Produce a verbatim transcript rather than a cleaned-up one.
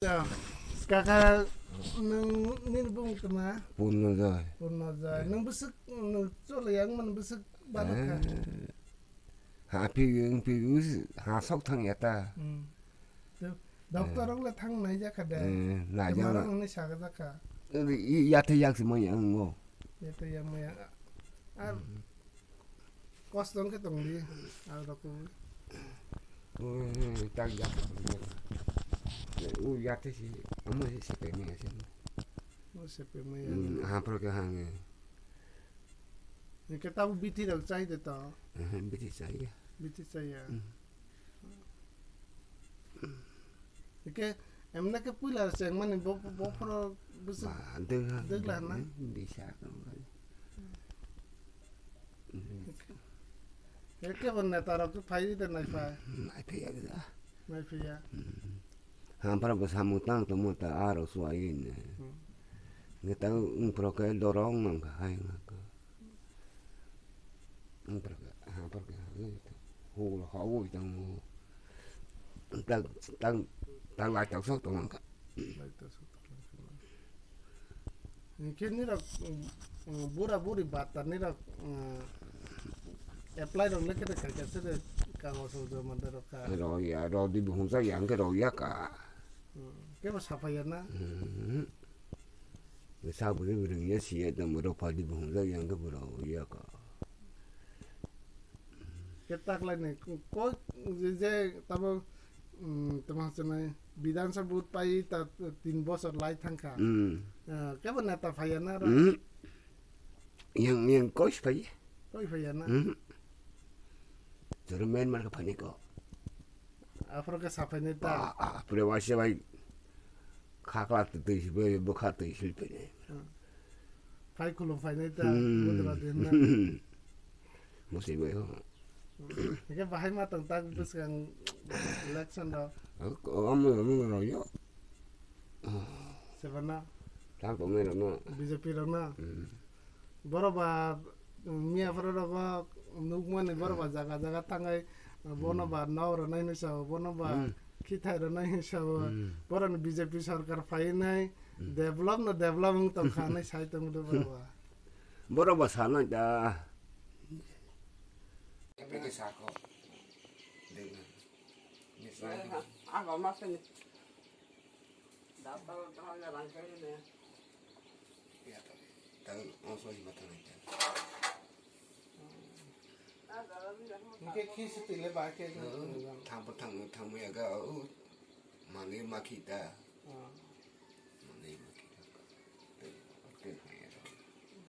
Kaka, nwng nini bumung tama? Purno Joy. Purno Joy. Nwng bwswk, nwng chole yang man bwswk bana kha? Eh, ha pi, pi, ha sok thang ya ta. Hmm. To, doctor rok le thang nai jakha de. Eh, nai jakha. Tama rok nini saka jakha. Eh, i, ya te yak si mo yang ngo. Ya te yang mo yang. Ah, Kosto wngkhe tongdi, ah, rokui. Ui, tak yak. Ui, yate si, amo si sepe maya si. O sepe maya. Hmm, ha, pro ke hange. Hingke tabo bithi rok chai de to. Eh, bithi chai ya. Bithi chai ya. Hmm. Hingke emne ke puila chengmani bo, bo, bophoro bwswk ba, dwgla, dwgla na? Disa tong kha. Hingke bo neta rok phai de nai phai. Nai phai ya da. Nai phai ya. Hampra bo samung tang tongmo ta aro suai ne. Hmm. Neta wngphro ke dorong nang kha hai nang kha. Ang pergi, ah, pergi, ah, ini itu. Hu, lo, ha, hu, itu. Tang, tang, tang lai tang sok tong ka. Lai tang sok tong ka. Hingke nirok, mm, mm, bura buri bata nirok, mm, apply rok lekhe de kha khe se de kagos rok joma de rok kha. Ro ya, ro di buhung sa yang ke ro ya ka. Hmm. Kebo saphaiya na? Hmm. Sa bwrwi bwrwi ya siya tamo rok phaldi buhung jak yang khe bwrwi ya ka. Khe taklai ni ko je, je tamo, hmm, tamo hwnwi Bidhan Sabha vote pai ta tin bosor lai thangkha. Hmm. Eh, kebo neta phaiya na ra? Hmm. Yang, yang koi phaiya. Koi phaiya na? Hmm. Joro men mar ka phani ko. Aphro khe saphainai ta? Ah, ah, pure waisa bai khakla twi si bai bwkha twi sil phainai. Hmm. Phai khulum phainai ta, hmm, budra din na. Musi bai ho. Hingke bahai ma tong tak bwskang election ro. Amu, amu ro yo. Sebana? Tang tong nai ro no. B J P ro no. Hmm. Borok ba, mm, miya phoro rogo nukmani borok ba jaga jaga tangwi, bono ba nok rwnai hinwi sao, bono ba khithai rwnai hinwi sao, borokni B J P sarkar phainai develop no develop wng tongkha hinwi sai tongo borok ba. Borok ba sanai da. Epeke sako. Dek na. Ni sai. Ako masani. Data data rangkai ne. Ya, ta, ta, oso hi mata nai ta. Hingke khi se tile ba khe. Thang pa thang, thang ya ga, o, mani ma khi ta. Ah.